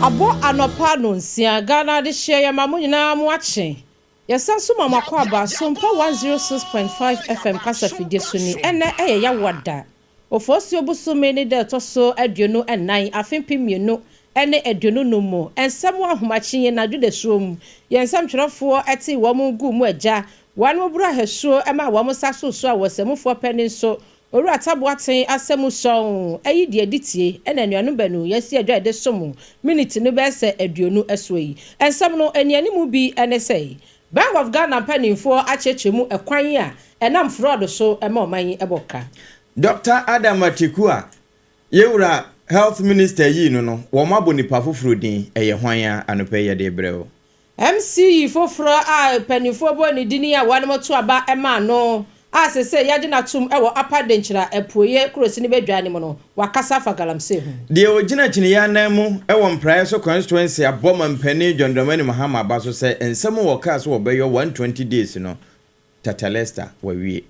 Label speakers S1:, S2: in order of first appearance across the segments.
S1: Abɔ anɔpa nonsia, Ghana adehyeɛ yɛma mo nyinaa mo akye. Yɛsan nso ma mo akwaaba Sompa 106.5 FM kasa fidie so ni. Ɛnnɛ ɛyɛ Yawoada, Oforsuo bosome ne da ɛtɔ so 24, afe 2025 mu. Nsɛm ahomakye yi anadwo dasuo mu, yɛn nsɛmtwerɛfoɔ tee wɔn guu mu agya, wɔn boro ahasuo ma wɔn nsa so so a wɔsamufoɔ panin nso Owura Taboaten asɛm sɔnn ayi deɛ ɛdi tie ɛna anuanom baanu yi asi adwa a yɛde som miniti no bɛyɛ sɛ 20 soɔ yi. Nsɛm no anianimu bi ne sɛ, Bank of Ghana mpaninfoɔ akyerɛkyerɛ mu ɛkwan a ɛnam fraud so ma ɔman yi bɔ ka.
S2: Dɔkta Adam Atiku a yɛwura Health Minister yii no no, wɔn abɔ nipa foforɔ din, ɛyɛ hwan a? Anɔpa yi yɛde rebrɛ wo.
S1: MC foforɔ a mpaninfoɔ bɔɔ ne dini a wɔnom to aba maa no a sesei yɛagye no atom wɔ Upper Denkyira Apueɛ kurosini badwa no mu no, wakasa afa galamsey ho.
S2: Deɛ ɔgyina kyiniiɛ anan mu wɔ Mpraeɛ so Constituency abɔ Mampanin John Dramani Mahama aba so sɛ nsɛm a wɔkaa sɛ wɔbɛyɔ 120 days no, Tata Lester wawie.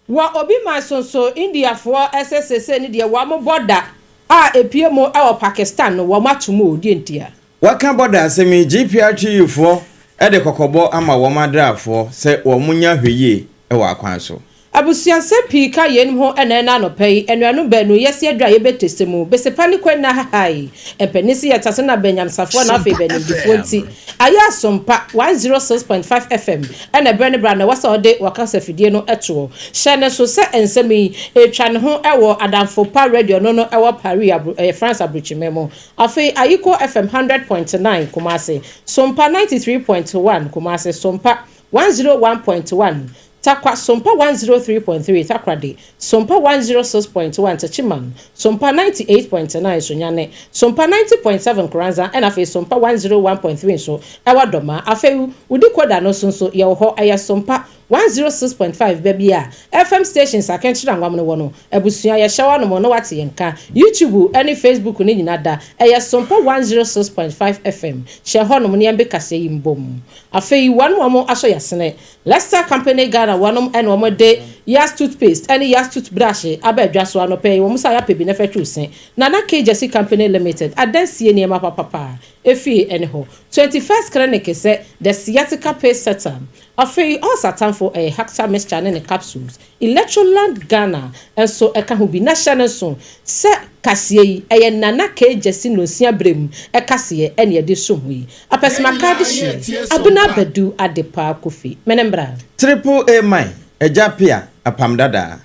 S1: Wɔ obi man so nso, Indiafoɔ sɛ seesei no deɛ wɔn bɔda a ɛpue mu wɔ Pakistan no wɔn ato mu o, deɛ ntia?
S2: Wɔaka bɔda asɛm yi, GPRTU foɔ de kɔkɔbɔ ama wɔn adraafoɔ sɛ wɔn nyɛ ahwɛyie wɔ akwan so.
S1: Abusuasɛm pii ka yeinom ho ɛna ɛna anɔpa yi, anuanom baanu yi yɛse adwa a yɛbɛtese mu, besepa ne kwanna hahae, mpanin se yɛtase na bɛanyamsafoɔ na afei
S3: Sompa
S1: bɛanimdifoɔ
S3: FM.
S1: nti, ayɛ asompa, 106.5 FM, ɛna berɛ ne berɛ a na ɛwɔ sɛ ɔde w'akasafidie no toɔ. Hyɛ no nso sɛ nsɛm yi retwa ne ho wɔ Adamfo Pa Radio no no ɛwɔ Paris, abro, ɛyɛ France abrokyiman mu. Afei Ayiko FM 100.9 Kumasi, Sompa 93.1 Kumasi, Sompa 101.1 Tarkwa, Sompa 103.3 Takoradi, Sompa 106.1 Techiman, Sompa 98.9 Sunyani, Sompa 90.7 Nkoranza ɛna afei Sompa 101.3 nso ɛwɔ Dɔmaa. Afei wo decoder no so nso yɛwɔ hɔ, ɛyɛ Sompa 106.5 baabi a FM stations akɛnkyere anwam no wɔ no. Abusua yɛhyɛ wo anom na woate yɛn nka. YouTube ne Facebook no nyina da, ɛyɛ Sompa 106.5 FM. Hyɛ hɔnom na yɛmbe kaseɛ yi mbom. Afei wɔn wɔn asɔ yasene. Lester Company Ghana wɔnom ɛna wɔn de Yas toothpaste ɛne Yas toothbrush aba adwa so anɔpa yi wɔn sa yapɛ bi na fɛ twi wo se. Nana K Gyasi Company Limited adansie nneɛma papapa efie ɛne hɔ. 21st Clinic sɛ the sciatica pain setter. Afei ulcer atamfo ɛyɛ Haxa mixture ne ne capsules. Electroland Ghana nso ka ho bi na hyɛ no nso sɛ kaseɛ yi ɛyɛ Nana K. Gyasi Nonsia berɛ mu kaseɛ ɛne yɛde som ho yi.
S3: Yɛn
S1: Apɛsɛmaka
S3: nyinaa
S1: adehyeɛ,
S3: yɛretie
S1: Abena
S3: Sompa.
S1: Badu Adepa Kofi. Mene mbra.
S2: Triple A Mine, Agya Pia, Apam Dadaa.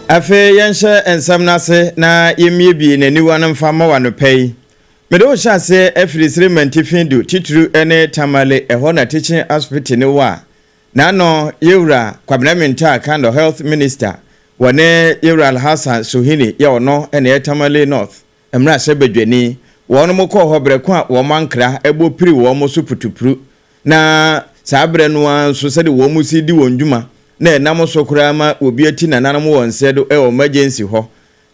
S2: Afei yɛnhyɛ nsɛm no ase na yɛmmiebie n'aniwa no mfa mma wo anɔpa yi. Mede wo hyɛ aseɛ afiri Sere Mantifi du titiriw ne Tamale, ɛhɔ na Teaching Asopiti no wɔ a n'ano Yewura Kwabena Mintah Kandor Health Minister wɔne Yewura Alhassan Suhini yɛ ɔno na ɛyɛ Tamale North mmarahyɛbadwani. Wɔnom kɔɔ hɔ berɛ ko a wɔn ankra bɔ piri wɔn so putupru na saa berɛ no ara nso sɛdeɛ wɔn si di wɔn dwuma na ɛnam so koraa ma obi ati nananom wɔn nsɛ do wɔ emergency hɔ.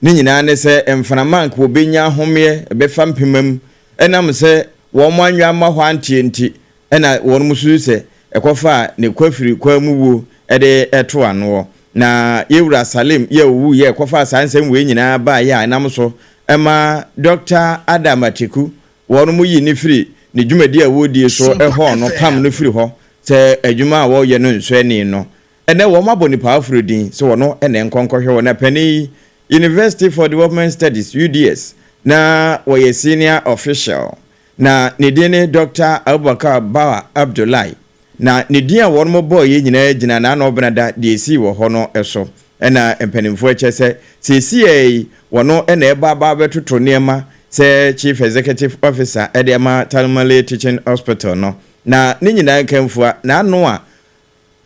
S2: Ne nyinaa ne sɛ mframa anka wɔbɛnya ahomeɛ bɛfa mpema mu ɛnam sɛ wɔn anwɛ amma hɔ anteɛ nti ɛna wɔnom susu sɛ ɛkɔfaa ne kwafiri kwaa mu wuo de to anoɔ. Na yɛwura Salim yɛ ɔwuiɛ ɛkɔfaa saa nsɛm wei nyinaa baeɛ a ɛnam so ma Dɔkta Adam Atiku wɔnom yi no firi ne dwumadi a wɔredie so
S3: Sompa
S2: hɔɔ no pam no
S3: FM.
S2: firi hɔ sɛ adwuma a wɔreyɛ no nsɔ ani no. Ɛnnɛ wɔn abɔ nipa aforo din sɛ wɔno na ɛnkɔ nkɔhwɛ wɔn. Na panin yi, University for Development Studies, UDS, na wɔyɛ senior official. Na ne din ne Dɔkta Abubakar Bawa Abdullahi. Na ne din a wɔnom bɔeɛ nyinaa gyina n'ano benada deɛ ɛsii wɔ hɔ no so. Ɛna mpanimfoɔ kyɛ sɛ seesei yi wɔno na ɛba aba abɛtoto nneɛma sɛ Chief Executive Officer de ama Tamale Teaching Hospital no. Na ne nyinaa nkamfua n'ano a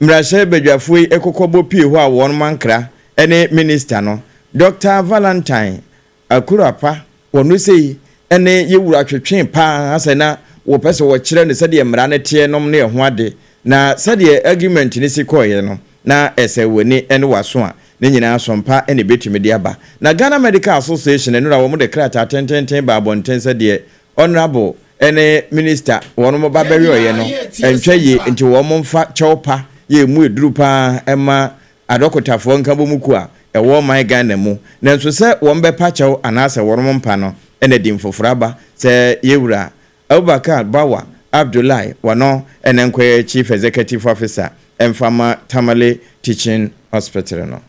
S2: mmarahyɛ badwafoɔ yi kɔkɔbɔ pie hɔ a wɔnom ankra ne Minister no, Dɔkta Valentine Akurapa, wɔno sei ne yɛ wura twetwee paa sɛ na wɔpɛ sɛ wɔkyerɛ no sɛdeɛ mmara no teɛ nom ne ɛho ade, na sɛdeɛ argument no si kɔeɛ no na ɛsɛ w'ani ne w'aso a, ne nyinaa sompa na ɛbɛtumi de aba. Na Ghana Medical Association nnora wɔn de krataa tententen baa abɔnten sɛ deɛ Honourable. ne minista wɔn ba bɛyɔeɛ no ɛntwa yie nti wɔn mfa kyɛw pa yɛ emu eduru paa ɛma adɔkotafoɔ nkabom kuo a ɛwɔ ɔman Ghana mu. Nanso sɛ wɔn bɛpa kyɛw anaasɛ wɔn mpa no ɛna di mfoforɔ aba sɛ yɛwura Abubakar Bawa Abdullahi wɔno ɛna nkɔyɛ Chief Executive Officer ɛmfama Tamale Teaching Hospital no.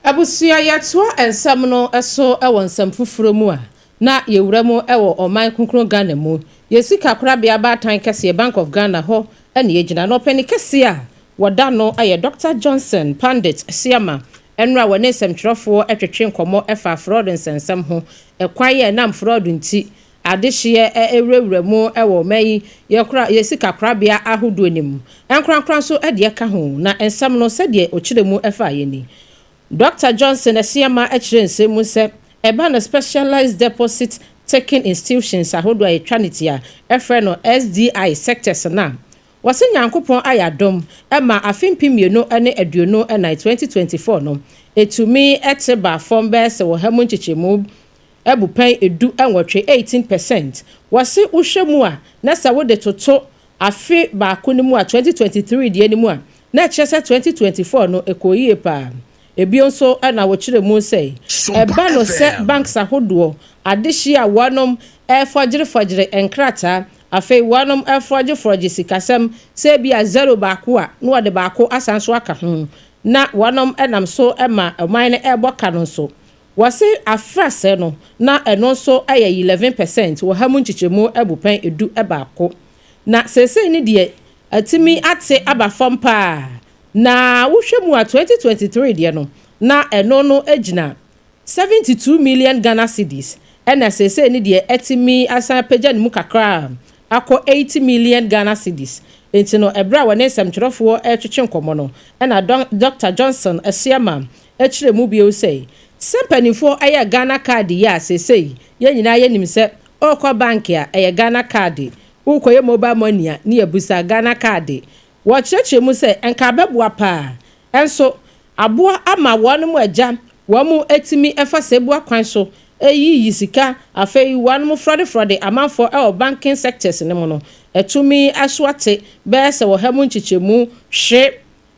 S1: Abusua, yɛtoa nsɛm no so wɔ nsɛm foforɔ mu a, na yɛwura mu wɔ ɔman kronkron Ghana mu. Yɛsi kakorabea baatan kɛseɛ Bank of Ghana hɔ ɛne yɛgyina na ɔpɛni kɛseɛ a wɔda no yɛ Dr Johnson Pandit Siama. Ɛnora wɔne nsɛmtwerɛfoɔ twetwe nkɔmmɔ ɛfa fraud nsɛnsɛm ho, ɛkwan yɛ ɛnam fraud nti adehyeɛ ɛwurawura mu ɛwɔ ɔman yi yɛkora yɛsi kakorabea ahodoɔ nim nkorankora nso ɛdeɛ ka ho. Na nsɛm no sɛdeɛ ɔkyerɛ mu ɛfa yɛ ni, Dr Johnson Asiama kyerɛ nsɛm mu sɛ ɛba no specialized deposit taking institutions ahodoɔ a yɛtwa ne ti a ɛfrɛ no SDI sectors na wɔsɛ Nyankopɔn ayɛ adom ɛma afe 2024 2024 no etumi ɛte ba fam bɛyɛ sɛ 18%, 18%. Wɔse wohwɛ mu a, na sɛ wode toto afe baako no mu a, 2023 deɛ no mu a, na ɛkyerɛ sɛ 2024 no ɛkɔ yie paa. Ebio nso ɛna wɔkyerɛ mu sɛ ɛba no sɛ banks ahodoɔ adehye a wɔnom ɛfɔgyerefɔgyere nkrataa, afei wɔnom ɛfɔgyefɔgye sikasɛm sɛ ebi a zero baako a na wɔde baako asan so aka ho na wɔnom ɛnam so ɛma ɔman no ɛbɔ ka no nso, wɔsi afrasɛ no na ɛno nso ɛyɛ 11%, 11.11%. Na seesei ne deɛ atumi ate aba fam paa. Na wohwɛ mu a, 2023 deɛ no na ɛno no gyina 72 million Ghana cedis, ɛna seesei ne deɛ ɛtumi asan apagya ne mu kakra akɔ 80 million Ghana cedis. Nti no ɛberɛ a wɔne nsɛmtwerɛfoɔ ɛretwetwe nkɔmmɔ no, ɛna Dr Johnson Asiama akyerɛ mu bio sɛ mpanimfoɔ ɛyɛ Ghana Card yi a, seesei yɛn nyinaa yɛnim sɛ ɔrekɔ bank a ɛyɛ Ghana Card, wokɔyɛ mobile money a ne yɛbusa Ghana Card. Wɔkyerɛkyerɛ mu sɛ nka bɛboa paa, ɛnso aboa ama wɔn mu agya wɔn mu etimi ɛfa sɛ ebua kwan so eyiyi sika, afei wɔn mu frɔdefrɔde amanfoɔ ɛwɔ banking sectors ne mu no ɛtumi aso ate bɛyɛ sɛ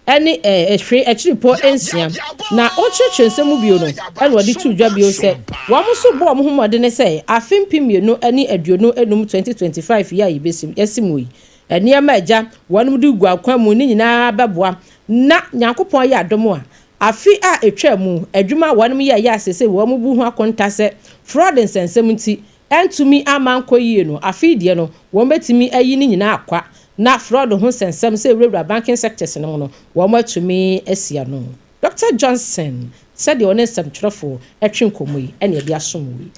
S1: 0.6%. Na ɔkyerɛkyerɛ nsɛm mu bio no, ɛna wɔde to dwa bio sɛ wɔn nso bɔ wɔn ho mmɔden sɛ afe 2025 2025 yi a yɛbɛsi yɛsi mu yi, nneɛma agya wɔn de gu akwan mu ne nyinaa bɛboa. Na Nyankopɔn yɛ adom a, afe a etwa mu adwuma a wɔn yɛ yɛ asese wɔn bu ho akonta sɛ fraud nsɛnsɛm nti ɛntumi ama nkɔ yie no, afe deɛ no wɔn bɛtumi ayi ne nyinaa akwa na fraud ho nsɛnsɛm sɛ ewurawura banking sectors no mu no wɔn atumi asi ano. Dr Johnson, sɛdeɛ ɔne nsɛmtwerɛfoɔ ɛtwe nkɔmmɔ yi, ɛna ɛde asom yi.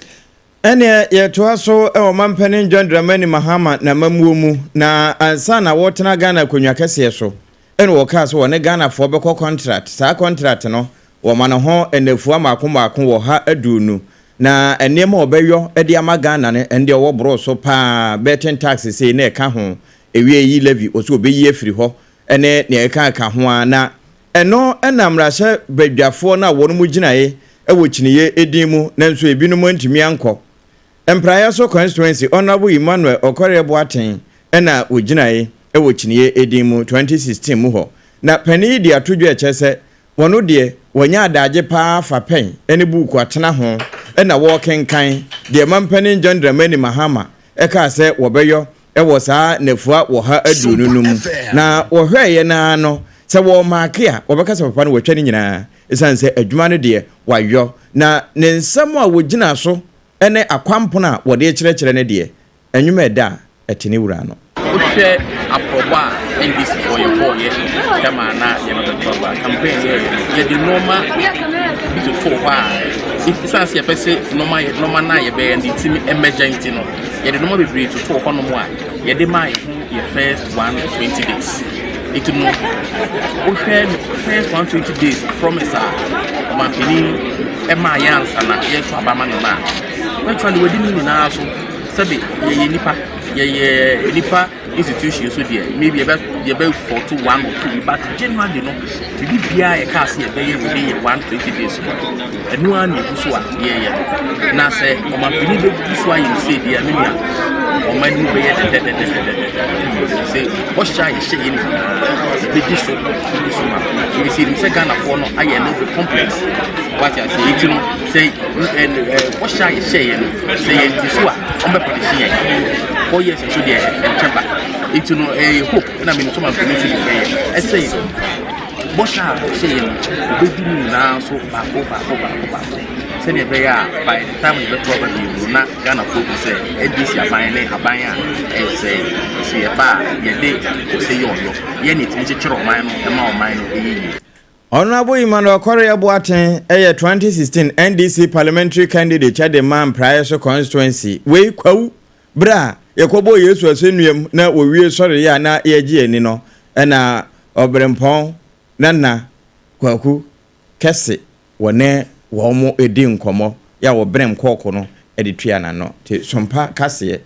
S2: Ɛneɛ yɛtoa so ɛwɔ mampanin John Dramani Mahama n'amammuo mu. Na ansa na wɔtena Ghana akonnwa kɛseɛ so, ɛna wɔkaa so wɔne Ghanafoɔ bɛkɔ contract. Saa contract no wɔma ne ho nnafua mmaako mmaako 120, na nneɛma a ɔbɛyɔ de ama Ghana no, ɛno deɛ ɔwɔ borɔ so paa. Betting tax sei na ɛka ho, ewie e-levy ɔso ɔbɛyi afiri hɔ, ɛne nea ɛka ka ho a. Na ɛno ɛna mmarahyɛ badwafoɔ no a wɔn mu gyinaeɛ ɛwɔ kyiniiɛ edin mu, nanso ebinom ntumi ankɔ. Mpraeɛ so constituency, Honourable Emmanuel Ɔkɔreɛ Boaten ɛna wɔgyinaeɛ ɛwɔ kyiniiɛ edin mu 2016 mu hɔ. Na panin yi de ato dwa ɛkyɛ sɛ wɔn deɛ wɔnyɛ adagye paa fa pɛn ɛne buuku atena ho ɛna wɔrekenkan deɛ mampanin John Dramani Mahama ɛkaa sɛ wɔbɛyɔ ɛwɔ saa nnafua 120 no mu. Na wɔhwɛeɛ naa no sɛ wɔmaake a wɔbɛka sɛ papa no wɔatwa no nyinaa, ɛsiane sɛ adwuma no deɛ wayɔ na ne nsɛm a wɔgyina so ne akwampono a wɔde kyerɛkyerɛ no deɛ ɛnwuma ɛda a ɛte ne wura no.
S3: Wohwɛ aprɔbɔ a NDC foɔ yɛbɔɔyɛ dama na yɛbɛbɛto aba, campaign yɛ yɛde nneɛma bi totoo hɔ a, ɛsiane sɛ yɛpɛ sɛ nneɛma yɛ nneɛma no a yɛbɛyɛ no timi mmɛgya nti no, yɛde nneɛma bebree totoo hɔnom a yɛde maa yɛ ho yɛ first 120 days. Nti no wohwɛ first 120 days promise a ɔmampanin ɛmaa yɛ ansa na yɛto aba ma no no a, virtually wadi ne nyinaa so. Sɛbe yɛyɛ nipa, yɛyɛ nipa. Institution so deɛ, maybe yɛbɛ yɛbɛ fault one or two, but generally no, biribi biara yɛkaa sɛ yɛbɛyɛ within yɛ 120 days no, ɛno ara na ɛgu so a yɛyɛ no. Na sɛ ɔmampanin bɛgu so ayɛ no sei deɛ, me nua, ɔman no mu bɛyɛ dɛdɛdɛdɛdɛdɛ sɛ bɔhyɛ a yɛhyɛ yɛ no nyinaa yɛbɛdi so, bɛdi so ma ɛbi sɛ yɛnim sɛ Ghanafoɔ no ayɛ no bit complex, wate ase? Nti no, sɛ bɔhyɛ a yɛhyɛ yɛ no, sɛ yɛdi so a, ɔmbɛpɔlehye yɛn 4 years nso deɛ ɛnkyɛ ba. Nti no, ɛyɛ hope ɛna menim sɛ ɔmampanin nso de bɛyɛ ɛsɛ bɔhyɛ a ɔhyɛ yɛ no, ɔbɛdi no nyinaa nso baako baako baako baako, sɛdeɛ ɛbɛyɛ a by the time yɛbɛto aba bio no, na Ghanafoɔ hu sɛ NDC aban ne aban a ɛyɛ sɛ yɛba a, yɛde ɔsɛ yɛ ɔyɔ yɛne ɛtumi kyekyere ɔman no, ɛma ɔman no ɛyɛ yie.
S2: Honorable Emmanuel Kɔreyɛ Boateng ɛyɛ 2016 NDC parliamentary candidate de ma Mpraeso constituency. Wei kwawu berɛ a yɛkɔbɔ Yesu asɛnnuam na wɔwie sɔreyɛ a na yɛgye ani no, ɛna ɔberempɔn Nana Kwaku Kɛse wɔne wɔn mo di nkɔmmɔ yɛ a wɔbrɛm kɔɔko no de tua n'ano nti sompa kaseɛ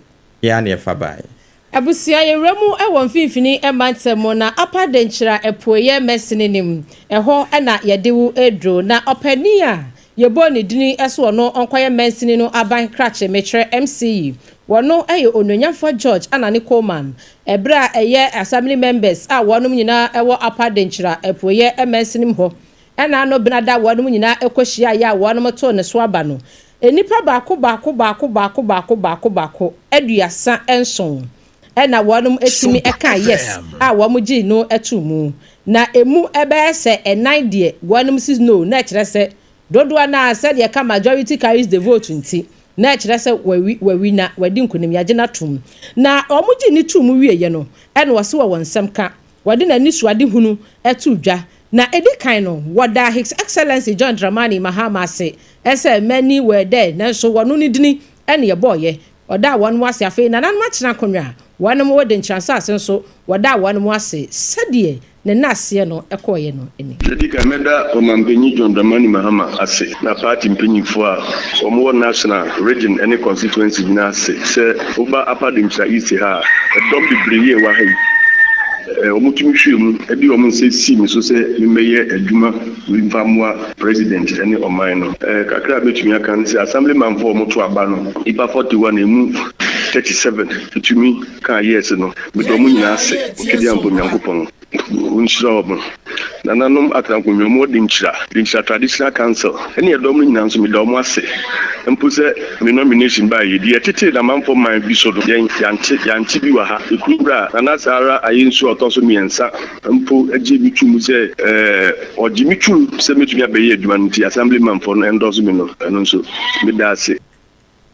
S2: yɛ a na yɛfa baeɛ.
S1: Abusua, yɛwura mu wɔ Mfimfini Mantam na Upper Denkyira Apueeɛ mɛsene nim ɛhɔ na yɛde wo aduro na ɔpanin a yɛbɔ ne dini so, ɔno ɔnkɔyɛ mansini no aban krakye, mekyerɛ MCE, wɔno yɛ Onuonyamfoɔ George Anane Coleman. Ɛberɛ a ɛyɛ assembly members a wɔnom nyinaa ɛwɔ Upper Denkyira Apueeɛ mansini mu hɔ ɛna ano benada wɔnom nyinaa ɛkɔhyia yɛ a wɔnom too ne so aba no, nnipa baako baako baako baako baako baako baako 37 ɛna wɔnom etumi ɛka yes a wɔn gye no ɛto mu, na emu ɛbɛyɛ sɛ ɛnan deɛ wɔnom si no, na ɛkyerɛ sɛ dodoɔ naa sɛdeɛ ka majority carries the vote, nti na ɛkyerɛ sɛ wawi wawi na wadi nkunim, yagye n'atum. Na wɔn gye ne tum wie no, ɛna wɔsi wɔ wɔn nsɛm ka wɔde n'ani so ade hunu ɛto dwa. Na edi kan no, wɔda His Excellency John Dramani Mahama ase ɛsɛ many were there, nanso wɔn ne dini ɛna ɛbɔɔyɛ ɔda wɔn ase. Afei nananom atena akonnwa a wɔn wɔ Denkyira nso, wɔda wɔn ase sɛdeɛ ne naaseɛ no ɛkɔɔyɛ no ani.
S4: Yɛdi kan, mɛda Ɔmampanyin John Dramani Mahama ase na party mpanyinfoɔ a wɔwɔ national, region ne constituency nyinaa ase sɛ woba Upper Denkyira East ha a, ɛdɔm bebree yɛ wɔ ha yi, wɔtumi hwɛ mu de wɔn nsa sii me so sɛ memmɛyɛ adwuma mfa mmoa president ne ɔman no. Kakra a bɛtumi aka no sɛ assemblymanfoɔ a wɔto aba no, nipa 41, emu 37 tumi kaa yes no. Meda wɔn nyinaa ase. Otwedeɛ ampo Nyankopɔn nhyira wɔn. Nananom atenankonnwa mu ɔde nkyira Denkyira Traditional Council ɛne ɛdɔm no nyinaa nso, meda wɔn ase mpo sɛ me nomination baa yi deɛ ɛtete namanfo man bi so no, yɛn yɛante yɛante bi wɔ ha. Ekuru berɛ a Nana saa ara ayɛ nsuo a ɔtɔ so mmiɛnsa mpo agye mi tum sɛ ɔgye mi tum sɛ mɛtumi abɛyɛ adwuma no, nti assemblymanfoɔ no endorse mi no, ɛno nso meda ase.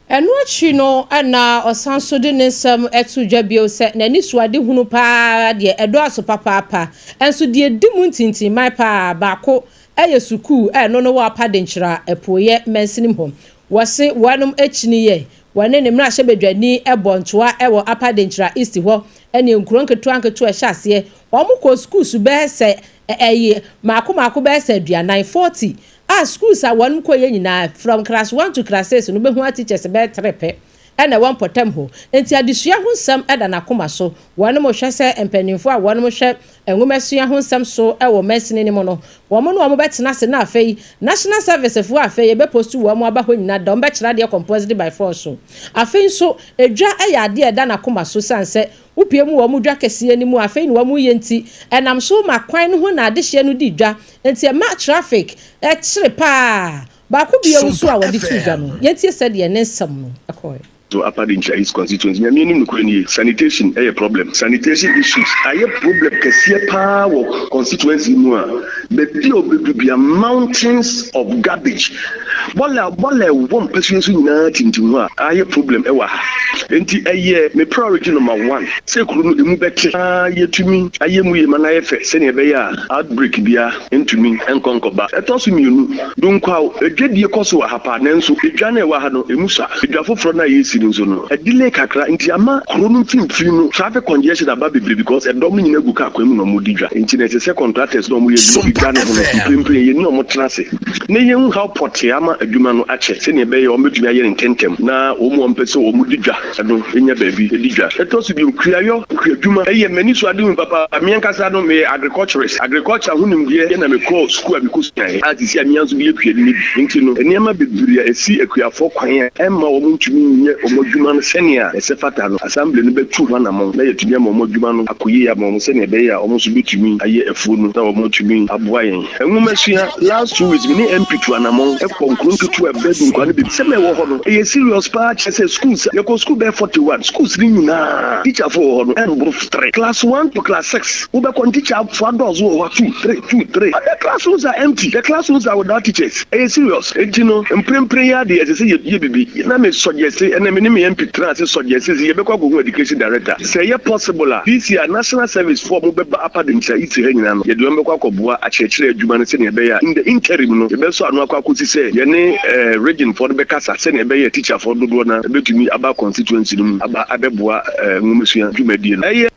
S1: Ɛno akyi no, ɛna ɔsan so de ne nsɛm ɛto dwa bio sɛ n'ani so ade hunu paa deɛ ɛdɔɔso papaapa, ɛnso deɛ di mu ntintimman paa baako ɛyɛ sukuu ɛno no wɔ Upper Denkyira Apueeɛ mansinim hɔ. Wɔse wɔnom akyini yɛ wɔne ne mmarahyɛbadwani ɛbɔ ntoa ɛwɔ Upper Denkyira East hɔ, ɛne nkuro nketewa nketewa ɛhyɛ aseɛ wɔn kɔ sukuu so bɛyɛ sɛ ɛyɛ maako maako bɛyɛ sɛ 40, 40 a schools a wɔn kɔ yɛ nyinaa, from class 1 to class 6 no, bɛhu a teachers bɛyɛ tere pɛ ɛna ɛwɔ mpɔtam hɔ. Nti adesua ho nsɛm ɛda n'akoma so. Wɔn mo hwɛ sɛ mpanimfoɔ a wɔn mo hwɛ nwomasua ho nsɛm so ɛwɔ mansini no mu no, wɔn no wɔn bɛtena ase, na afei national service foɔ afei yɛbɛpost wɔn aba hɔ nyinaa da wɔn bɛkyerɛ adeɛ compulsory by force so. Afei nso edwa ɛyɛ adeɛ ɛda n'akoma so, san sɛ wopie mu wɔn dwa kɛseɛ no mu afei na wɔn yɛ, nti ɛnam so ma kwan no ho na adehyeɛ no di dwa, nti ɛma traffic ɛkyere paa. Baako bia nso a wɔde to dwa no, yɛntie sɛdeɛ ne nsɛm no ɛkɔɛ.
S4: So Upper Denkyira East constituency, Nyame anim nokorɛ nie, sanitation ɛyɛ problem. Sanitation issues ayɛ problem kɛseɛ paa wɔ constituency mu a baabi a wobɛdu bia, mountains of garbage, bɔlɛ bɔlɛ ɛwɔ mpasua so nyinaa tintim hɔ a ayɛ problem ɛwɔ ha. Nti ɛyɛ me priority number one sɛ kuro no emu bɛte na yɛtumi ayɛ mu yie ma no ayɛ fɛ, sɛnea ɛbɛyɛ a outbreak bia ntumi nkɔ nkɔba. Ɛtɔ so mmienu, Dunkwaw edwadie kɔ so wɔ ha paa, nanso edwa no a ɛwɔ ha no emu sa. Edwa foforɔ no a yɛsi no nso no, ɛdelay kakra, nti ama kuro no mfimfini no traffic congestion aba bebree because ɛdɔm no nyinaa gu kaa kwan mu na wɔn di dwa. Nti na ɛsɛ sɛ contractors na wɔn yɛ adwuma edwa no ho no, mprempren yɛni wɔn tena ase na yɛn how pɔtee ama. Wɔbɛma adwuma no akyɛ sɛnea ɛbɛyɛ a wɔbɛtumi ayɛ no ntɛmntɛm na wɔn a wɔpɛ sɛ wɔdi dwa no nya baabi di dwa. Ɛtɔ so bio, kuayɔ, kuadwuma yɛ m'anisoadehunu papaapa. Me ankasa no, meyɛ agriculturist. Agriculture ho nimdeɛ na mekɔɔ sukuu a mekɔsuaeɛ a seesei a me ara nso meyɛ kuani no bi. Enti no, nneɛma bebree a ɛsi akuafoɔ kwan a ɛmma wɔntumi nyɛ wɔn adwuma no sɛnea ɛsɛ fata no, Assembly no bɛtu ho anammɔn na yɛatumi ama wɔn adwuma no akɔ yie ama wɔn sɛnea ɛbɛyɛ a wɔn nso bɛtumi ayɛ afuo no na wɔatumi aboa yɛn. Nwomasua, Last 2 weeks me ne MP tu anamɔn kɔ nkuro nketewa ɛbɛ Dunkwa no bi. Sɛm a ɛwɔ hɔ no ɛyɛ serious paa kyerɛ sɛ schools yɛkɔ school bɛyɛ 41 schools no nyinaa teacher fo wɔ hɔ no ɛmboro three class one to class six wobɛkɔ no teacher fo adɔɔso wɔ hɔ two three two three but the classrooms are empty, the classrooms are without teachers, ɛyɛ serious. Enti no mprempren yi ara deɛ ɛsɛ sɛ yɛyɛ biribi na me suggest ɛnɛ me ne me MP tena ase suggest sɛ yɛbɛkɔ akɔhu education director. Sɛ ɛyɛ possible a, this year National Service foɔ a wɔbɛba Upper Denkyira East ha nyinaa no, yɛde wɔn bɛkɔ akɔboa akyerɛkyerɛ adwuma no sɛnea ɛbɛyɛ a in the interim no, yɛbɛsɔ ano akɔ akɔsi sɛ yɛne eh, region foɔ no bɛkasa sɛnea ɛbɛyɛ a teacher foɔ dodoɔ no ara bɛtumi aba constituency no mu aba abɛboa eh, nwomasua dwumadie no. Ɛyɛ.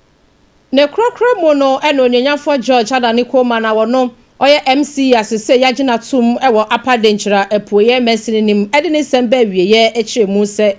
S1: Ne korɔkorɔ mu no na Onuonyanfoɔ George Adane Coleman a ɔno ɔyɛ MC a sesei yɛagye no atom wɔ Upper Denkyira Apueɛ mansini no mu de ne nsɛm baa awieɛ kyerɛ mu sɛ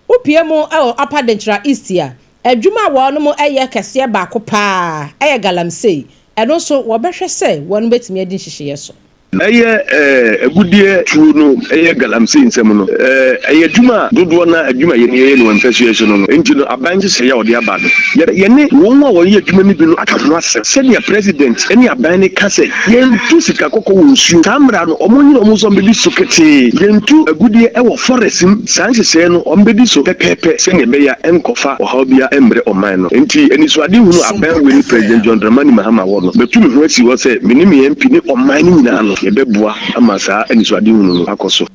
S1: Wopue mu wɔ Upper Denkyira East a, adwuma a wɔnom yɛ kɛseɛ baako pa ara yɛ galamsey. Ɛno nso wɔbɛhwɛ sɛ wɔnom bɛtumi adi nhyehyeɛ so.
S4: Ɛyɛ agudeɛ tuo no yɛ galamsey nsɛm no, ɛyɛ adwuma a dodoɔ no ara adwuma a yɛne yɛyɛ no wɔ mpɛsoɛ so no no nti no aban nhyehyɛeɛ a wɔde aba no yɛne wɔn a wɔyɛ adwuma no bi no aka ho asɛm sɛdeɛ president ne aban no ka sɛ yɛntu sika kɔkɔɔ wɔ nsuo saa mmara no wɔn nyere wɔn nso wɔbɛdi so ketee yɛntu agudeɛ wɔ forest mu. Saa nhyehyɛe no, wɔbedi so pɛpɛɛpɛ sɛnea ɛbɛyɛ a ɛrenkɔfa ɔhaw biara mmrɛ ɔman no. Enti, anisoadehunu a aban wei ne President John Dramani Mahama wɔ no, matu me ho asi hɔ sɛ me ne me MP ne ɔman no nyinaa no, yɛbɛboa ama saa anisoadehunu no akɔ so.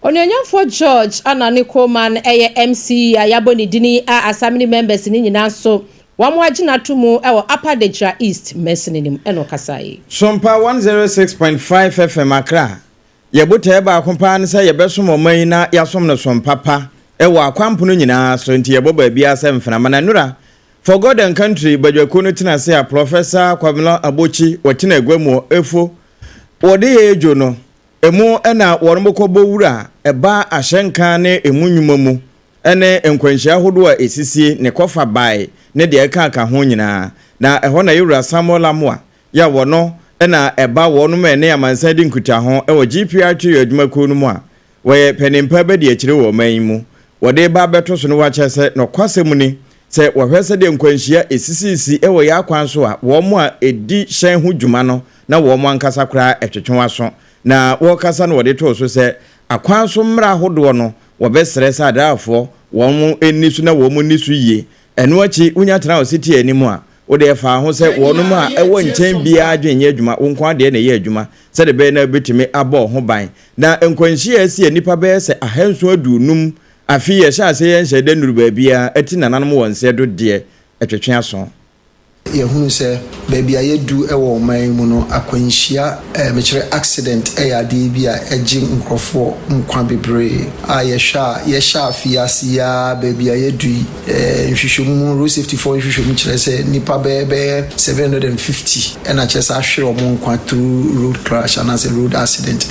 S1: Onuonyamfoɔ George Anane Coleman yɛ MC a yɛabɔ ne dini a Asamini members no nyinaa nso wɔn agye no ato mu wɔ Upper Denkyira East mansini no mu na ɔkasaeɛ.
S2: Sompa 106.5 FM Accra Yɛn botaeɛ baako paa ne sɛ yɛbɛsom ɔman yi na yɛasom no som papa wɔ akwampono nyinaa so, nti yɛbɔ baabiara sɛ mframa. Na nnora, For God and Country badwakuo no tena ase a Prɔfɛsa Kwabena Abokyi wɔtena agua mu wɔ Efo wɔde yɛ edwo no, emu na wɔn kɔbɔ wura ɛba ahyɛnka ne emu nnwuma mu ne nkwanhyia ahodoɔ a ɛsisie, ne kɔfa bae ne deɛ ɛkaaka ho nyinaa. Na ɛhɔ na Yɛwura Samuel Amoah yɛ a wɔno na ɛba wɔnom a ɛne amansan di nkutaho wɔ GPRTU adwumakuo no mu a wɔyɛ paninpa abadiakyire wɔ ɔman yi mu wɔde reba abɛto so no wakyerɛ sɛ nɔkwasɛm ni sɛ wɔhwɛ sɛdeɛ nkwanhyia ɛsisisi wɔ yɛn akwan so a wɔn a ɛdi hyɛn ho dwuma no na wɔn ankasa koraa ɛtwetwe aso na wɔkasa no wɔde too so sɛ akwan so mmara ahodoɔ no wɔbɛsrɛ sɛ adraafoɔ wɔn nni so na wɔn nni so yie. Ɛno akyi wonya tena ɔsetie anim a Wo deɛ fa ho sɛ wɔnom a ɛwɔ nkyɛn biara adwene nyɛ adwuma, wo nko ara deɛ na ɛyɛ adwuma, sɛdeɛ ɛbɛyɛ na wobɛtumi abɔ wo ho ban. Na nkwanhyia a asi a nnipa bɛyɛ sɛ ahanson aduonum afe yi a ɛhyɛ aseɛ yɛ nhyɛɛ da nnuru baabiara ati nananom wɔ nsɛ do deɛ, ɛtwetwe aso.
S5: Yɛhunu sɛ baabi a yɛadu wɔ ɔman yi mu no, akwanhyia, mekyerɛ accident, yɛ adeɛ bi a ɛgye nkorɔfoɔ nkwa bebree. A yɛhwɛ a, yɛhyɛ afe yi ase yi ara baabi a yɛadu yi, Nhwehwɛmu mu, Road Safety foɔ nhwehwɛmu kyerɛ sɛ nnipa bɛyɛ bɛyɛ 750 na kyerɛ sɛ ahwere wɔn nkwa through road crash anaasɛ road accident.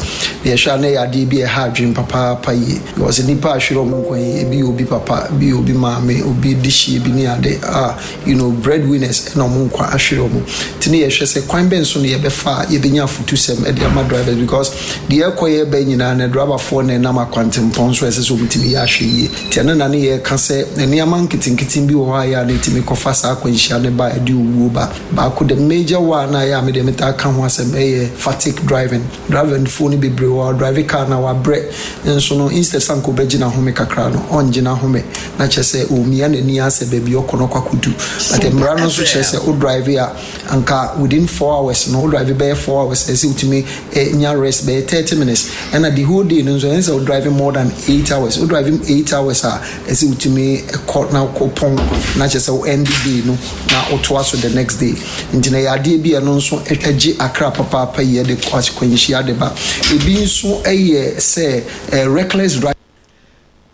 S5: Na yɛhwɛ a na ɛyɛ adeɛ bi a ɛha adwene papaapa yie because nnipa a ahwere wɔn nkwa yi ebi yɛ obi papa, ebi yɛ obi maame, obi dehyeɛ bi ne ade a you know bread winners na wɔn nkwa ahwere wɔn. Nti ne yɛhwɛ sɛ kwan bɛn so na yɛbɛfa a yɛbɛnya afutusɛm de ama drivers because deɛ ɛrekɔ yɛreba nyinaa no driverfoɔ na ɛnam akwantempɔn so a ɛsɛ sɛ wɔtumi yɛ ahwɛyie. Nti ɛno na ne yɛreka sɛ nneɛma nketenkete bi wɔ hɔ a ɛyɛ a na ɛtumi kɔfa saa akwanhyia no ba a ɛde owuo ba. Baako, the major one a ɛyɛ a me deɛ metaa ka ho asɛm yɛ fatigue driving. Driving foɔ no bebree wɔ hɔ a ɔdrive car no a wabrɛ nso no instead sɛ anka ɔbɛgye n'ahome kakra no ɔngye n'ahome na kyerɛ sɛ ɔremia n'ani ara sɛ baabi ɔkɔ no ɔkɔ akɔdu. But mmara no nso kyerɛ sɛ wo drive a Anka within 4 hours no, wo drive bɛyɛ 4 hours, ɛsɛ sɛ wotumi nya rest bɛyɛ 30 minutes. Ɛna the whole day no nso, ɛnsɛ sɛ wo drive more than 8 hours. Wo drive 8 hours a, ɛsɛ sɛ wotumi kɔ na wokɔ pɔn na kyerɛ sɛ wo end day no na wotoa so the next day. Nti na ɛyɛ adeɛ bi a ɛno nso ɛgye akra papaapa yi ɛde akwanhyia de ba. Ebi nso yɛ sɛ reckless driving.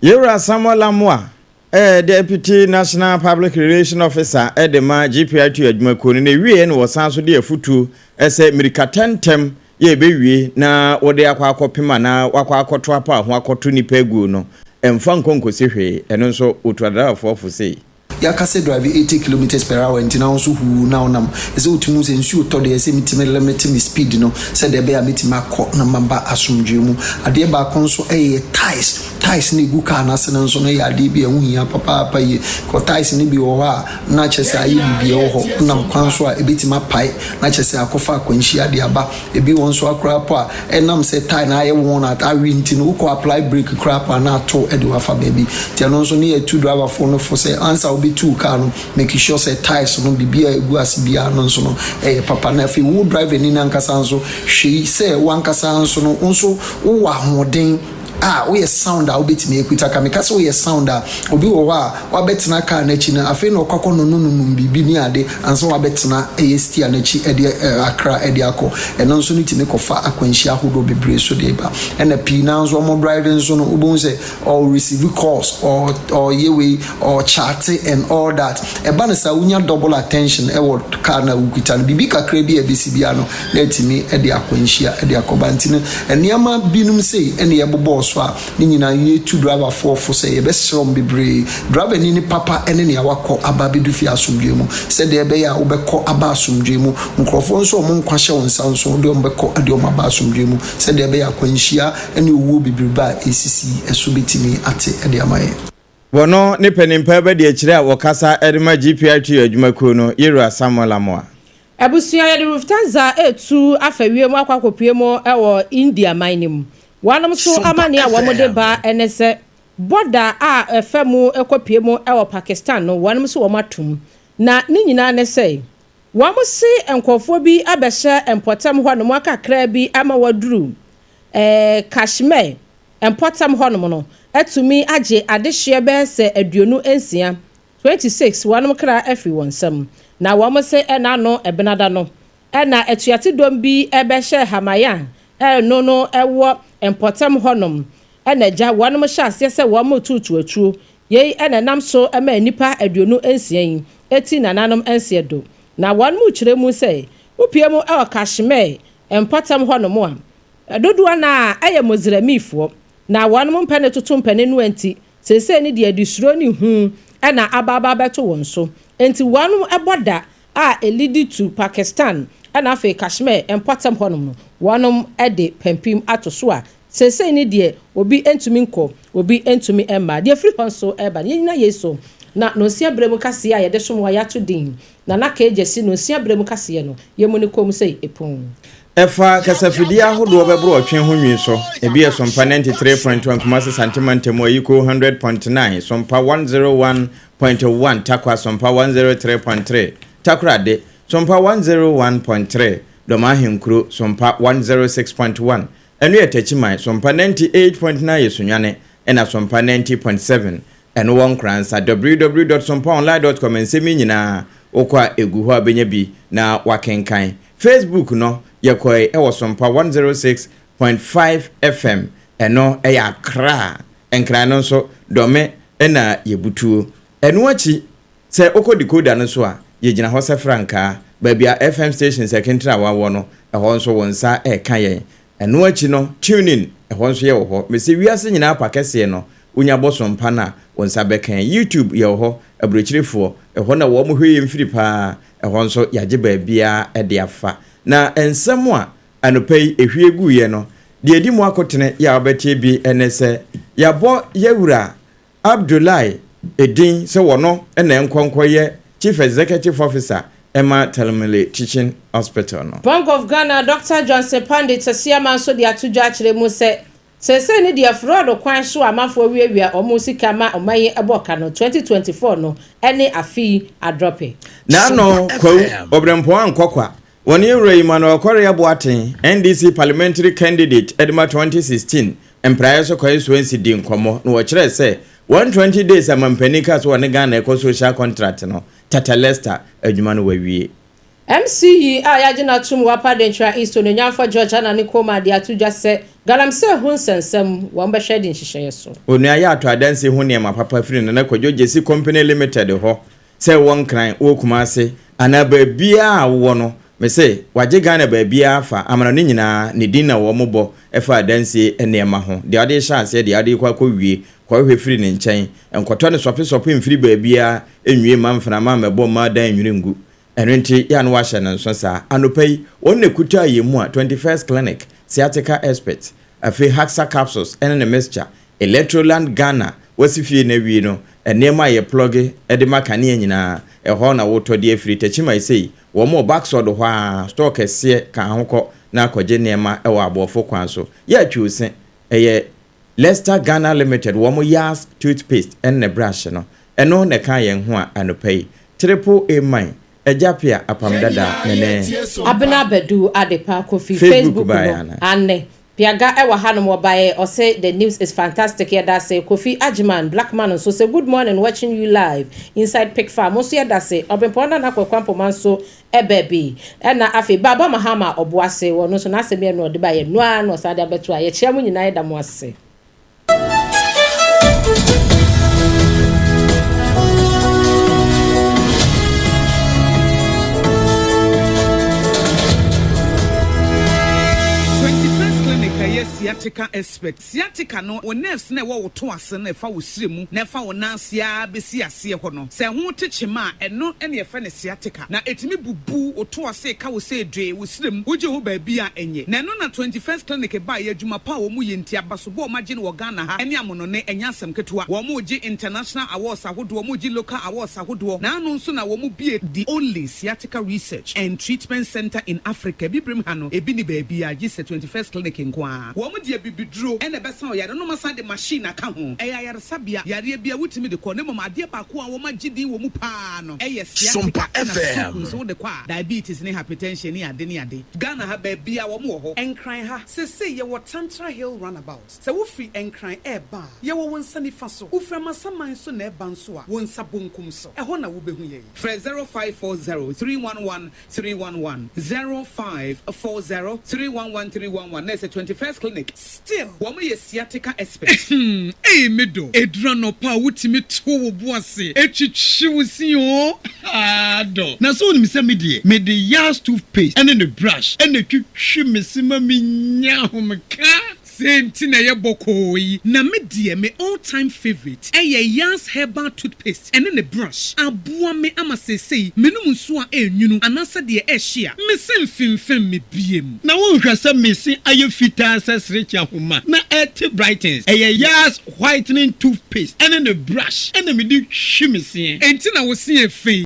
S2: Yewura Samuel Amoah yɛ Deputy National Public Relations Officer de ma GPRTU adwumakuo no, na ɛwieɛ no wɔsan nso de afotuo sɛ mmirikatɛntɛm yɛ ɛbɛwie na wode akɔ akɔpem anaa wakɔ akɔto apa ho akɔto nipa aguo no, ɛmfa nkɔ nkɔsi hwee. Ɛno nso wɔtu adraivafoɔ fo sei.
S5: Yɛaka sɛ drive 80 kilometres per hour nti na wo nso huu na wonam. Ɛsɛ wotumi hu sɛ nsuo tɔ deɛ, ɛsɛ metumi limit me speed no sɛdeɛ ɛbɛyɛ a mɛtumi akɔ na maba asomdwoe mu. Adeɛ baako nso ɛyɛ tyres. Tyres no ɛgu car no ase no nso no yɛ adeɛ bi a ɛho hia papaapa yie. Kɔ tyres no bi wɔ hɔ a na kyerɛ sɛ ayɛ biribi ɛwɔ hɔ, wonam kwan so a ɛbɛtumi apae na kyerɛ sɛ akɔfa akwanhyia de aba. Ebi wɔ nso akoraa po a ɛnam sɛ tyre no ayɛ worn out awe nti no, wokɔ apply brake koraa po a na ato de wo afa baabi. Nti ɛno nso ne yɛtu driverfoɔ no fo sɛ ansa wobɛtu wo car no, make sure sɛ tyres no biribi a ɛgu ase biara no nso no ɛyɛ papa. Na afei wo driver ni no ankasa nso hwɛ yi sɛ wankasa nso no, wo nso wowɔ ahoɔden a woyɛ sound a wobɛtumi akuta ka. Meka sɛ woyɛ sound a, obi wɔ hɔ a wabɛtena car n'akyi no, afei na ɔkɔ akɔ no nononum biribi ne ade ansa wabɛtena ɛyɛ steer n'akyi ɛde akra ɛde akɔ. Ɛno nso no tumi kɔfa akwanhyia ahodoɔ bebree so de ba. Ɛna pii naa nso ɔmo driving nso no, wobɛhu sɛ ɔ receive calls, ɔyɛ wei, ɔchat and all that. Ɛba no saa, wonya double attention ɛwɔ car na wokuta no. Biribi kakra bi a ɛbɛsi bia no na ɛtumi ɛde akwanhyia ɛde akɔba. Nti no nneɛma binom sei ɛne yɛbobɔɔ so a ne nyinaa yɛtu driverfoɔ fo sɛ yɛbɛsrɛ wɔn bebree. Driver ni ne papa ɛne nea wakɔ aba abɛdu fie asomdwoe mu, sɛdeɛ ɛbɛyɛ a wobɛkɔ aba asomdwoe mu. Nkurɔfoɔ nso a wɔn nkwa hyɛ wɔn nsa nso, wode wɔn bɛkɔ de wɔn aba asomdwoe mu, sɛdeɛ ɛbɛyɛ akwanhyia ne owuo bebrebe a ɛsisi ɛso bɛtumi ate de ama yɛn.
S2: Wɔno ne panimpa bɛdi akyire a wɔkasa de ma GPRT adwumakuo no, Yɛwura Samuel Amoa.
S1: Abusua, yɛde Lufthansa etu afa wiem akɔ akɔpue mu wɔ India man no mu. Wɔnom nso amanneɛ a wɔde ba ne sɛ bɔda a ɛfa mu kɔpue mu wɔ Pakistan no, wɔnom nso wɔn atom. Na ne nyinaa ne sɛ wɔn se nkurɔfoɔ bi abɛhyɛ mpɔtam hɔnom akakra bi ama wɔaduru Kashmir mpɔtam hɔnom no atumi agye adehyeɛ bɛyɛ sɛ 26, 26 wɔnom kra afiri wɔn nsam. Na wɔn se ɛna ano ɛbenada no ɛna atuatedɔm bi ɛbɛhyɛ Hamayan ɛno no ɛwɔ mpɔtam hɔnom, ɛna agya wɔnom hyɛ aseɛ sɛ wɔn tutu atuo. Yei ɛna nam so ɛma nnipa 26 yi eti nananom nseɛ do. Na wɔn mu kyerɛ mu sɛ wopie mu ɛwɔ Kashmir mpɔtam hɔnom a, dodoɔ na ɛyɛ Mozramifoɔ na wɔn mo mpɛ ne toto mpɛ no nti seesei ne deɛ de suro ne hu ɛna abaaba bɛto wɔn so. Nti wɔn ɛbɔ da a ɛlead to Pakistan ɛna afei Kashmir mpɔtam hɔnom no, wɔn ɛde pampim ato so a seesei ne deɛ obi ntumi nkɔ, obi ntumi mma. Deɛ firi hɔ nso ɛba no, yɛnyina yei so na nonsia berɛ mu kaseɛ a yɛde som wɔ yɛato din na naka agya si nonsia berɛ mu kaseɛ no yɛmu ne kɔm sɛ ɛpon.
S2: Ɛfa kasafidie ahodoɔ bɛboro ɔtwe ho nwi so. Ebi yɛ Sompa 93.1 Kumasi Santema ntamu, Ayiko 100.9, Sompa 101.1 Takwa, Sompa 103.3 Takorade, Sompa 101.3 Dɔm Ahenkuro, Sompa 106.1 ɛno yɛ Takyiman, Sompa 98.9 yɛ Sunyane, ɛna Sompa 90.7 ɛno wɔ Nkoransa. www.sompaonline.com, nsɛm yi nyinaa wokɔ a ɛgu hɔ a bɛnya bi na wakenkan. Facebook no yɛkɔe ɛwɔ Sompa 106.5 FM, ɛno ɛyɛ Akra. Nkran no nso Dɔme ɛna yɛbutuo. Ɛno akyi sɛ wokɔ decoder no so a, yɛgyina hɔ sɛ frankaa baabi a FM station sɛ kentene a wawɔ no, ɛhɔ nso wo nsa ɛreka yɛn. Ɛno akyi no TuneIn ɛhɔ nso yɛwɔ hɔ. Mɛsɛ wiase nyinaa pa kɛseɛ no, wonya bɔ Sompa no a, wo nsa bɛka yɛn. YouTube yɛwɔ hɔ, aburokyirefoɔ ɛhɔ na wɔn hwɛ yɛn mfiri paa. Ɛhɔ nso yɛagye baabiara de afa. Na nsɛm a anɔpa yi ehwie guiɛ no, deɛ edi mu akotene yɛ a wobɛtie bi ne sɛ yɛabɔ yɛwura Abdullahi edin sɛ wɔno na nkɔnkɔyɛ Chief Executive Officer ɛma Tamale Teaching Hospital no.
S1: Bank of Ghana, Dr Johnson Pandit Asiama nso de ato dwa akyerɛ mu sɛ seesei ne deɛ fraud kwan so a amanfoɔ wiawia ɔmo sika ma ɔman yi ɛbɔ ka no, 2024 no ɛne afe adrop.
S2: N'ano Kwawu Ɔbrɛmpɔn ankɔkwa wɔne ewura yi ma no ɔkɔre Aboaten, NDC parliamentary candidate ɛde 2016 mpraeɛ so constituency, di nkɔmmɔ na wɔkyerɛ sɛ 120 days amampanin ka so wɔne Ghana ɛkɔ social contract no, Tata Lester adwuma no wawie.
S1: MCE yi a yɛagye no atom wɔ Upper Denkyira East, Onuonyamfo George Anane Koma de ato dwa sɛ galamsey ho nsɛnsɛm wɔn bɛhwɛ de nhyehyɛeɛ so.
S2: Onua yɛ ato adansi ho nneɛma papa firi Nana Kwadwo Gyesi Company Limited hɔ sɛ wɔ Nkran, wɔ Kumase anaa baabiara a wowɔ no. Mese wagye Ghana baabiara afa, amanɔne nyinaa ne din na wɔn bɔ ɛfa adansie nneɛma ho. Deɛ ɔde rehyɛ aseɛ, deɛ ɔde rekɔ akɔwie, kɔhwehwɛ firi ne nkyɛn. Nkɔtɔ no sɔpesɔpe mfiri baabiara nwie mma mframa mmɛbɔ mma adan nwiri ngu. Ɛno nti yɛ a na wahyɛ no nso saa. Anɔpa yi, wɔn na ɛkutaa yɛn mu a 21st Clinic, Sciatica Expert, afei Haxa Capsules ne ne mixture, Electroland Ghana, wasi fie no awie no, nneɛma a yɛplɔge de ma kanea nyinaa, ɛhɔ na wotɔ de afiri. Techiman sei, wɔn wɔ Backsod hɔ ara, store kɛseɛ ka ho kɔ na akɔgye nneɛma wɔ aboɔfo kwan so. Yɛ atwi se, ɛyɛ Lester Ghana Limited, wɔn Yas toothpaste ne ne brush no, ɛno na ɛka yɛn ho a anɔpa yi. Triple A Mine, Agya Pia Apam Dada ne ne.
S1: Abena Badu Adepa Kofi
S2: Facebook
S1: Facebook
S2: baeɛ
S1: no
S2: anaa?
S1: ane Piaga ɛwɔ hanom wɔbaeɛ ɔse the news is fantastic yɛda ase. Kofi Agyeman Blackman nso sɛ good morning, watching you live inside Pig Farm nso yɛda ase. Ɔbɛnpɔn Nana Akɔkɔ Ampoma nso ɛbɛ bi ɛna afei Baba Mahama Ɔboase wɔn nso n'asɛm yɛ no ɔde ba yɛ noa na ɔsan de abɛto a yɛkyia mu nyinaa, yɛda mo ase.
S6: 21st Clinic ɛyɛ sciatica expert. Sciatica no, wo nerves na ɛwɔ wo to ase no, ɛfa wo sire mu na ɛfa wo nan ase ara bɛsi aseɛ hɔ no, sɛ ɛho te kyema a, ɛno ne yɛfrɛ no sciatica. Na ɛtumi bubu wo to ase, ka wo sɛ dwee wo sire mu, wogye ho baabi a ɛnyɛ. Na ɛno na 21st Clinic baeɛ. Adwuma pa a wɔn yɛ nti, abasobɔ a wɔn agye no wɔ Ghana ha ne amonɔne, ɛnyɛ asɛm ketewa. Wɔn regye international awards ahodoɔ, wɔn regye local awards ahodoɔ. Na ano nso na wɔn bie the only sciatica research and treatment center in Africa. Bibirem ha no, ebi ni baabi a gye sɛ 21st Clinic nko ara. Wɔn de abibiduro ɛna ɛbɛsa ɔyare no, asan de machine aka ho. Ɛyɛ ayaresabea, yareɛ bi a wotumi de kɔ. Ne mmom adeɛ baako a wɔn agye din wɔ mu paa no ɛyɛ sciatica, ɛna stroke nso wode kɔ a, diabetes ne hypertension ne ade ne ade. Ghana ha baabi a wɔn wɔ hɔ.
S7: Nkran ha, sesei yɛwɔ Tantra Hill Runabout. Sɛ wofiri Nkran ɛreba a, yɛwɔ wo nsa nifa so. Wofiri Amasaman nso na ɛreba nso a, wo nsa bonkum so. Ɛhɔ na wobɛhu yɛn.
S6: Frɛ 0540 311 311, 0540 311 311 na ɛsɛ 21st Clinic.
S7: Still.
S6: Wɔn yɛ sciatica expert.
S8: Ei me dɔ, ɛduru anɔpa a wotumi to wo bo ase twitwi wo se oo, haa dɔ. Na sɛ wonim sɛ me deɛ, mede Yas toothpaste ne ne brush na ɛtwitwi me se ma menya ahomeka.
S6: Sei nti na ɛyɛ bɔkɔɔ yi. Na me deɛ me all time favourite ɛyɛ Yas herbal toothpaste ɛne ne brush. Aboa me ama seesei menom nsuo a ɛnwunu anaasɛ deɛ ɛhye a, me se mfemfem me biem.
S8: Na wonhwɛ sɛ me se ayɛ fitaa sɛ serekye ahoma na ɛte brightens. Ɛyɛ Yas whitening toothpaste ɛne ne brush ɛna mede twi me seɛ.
S6: Enti na wo se yɛ fɛ yi.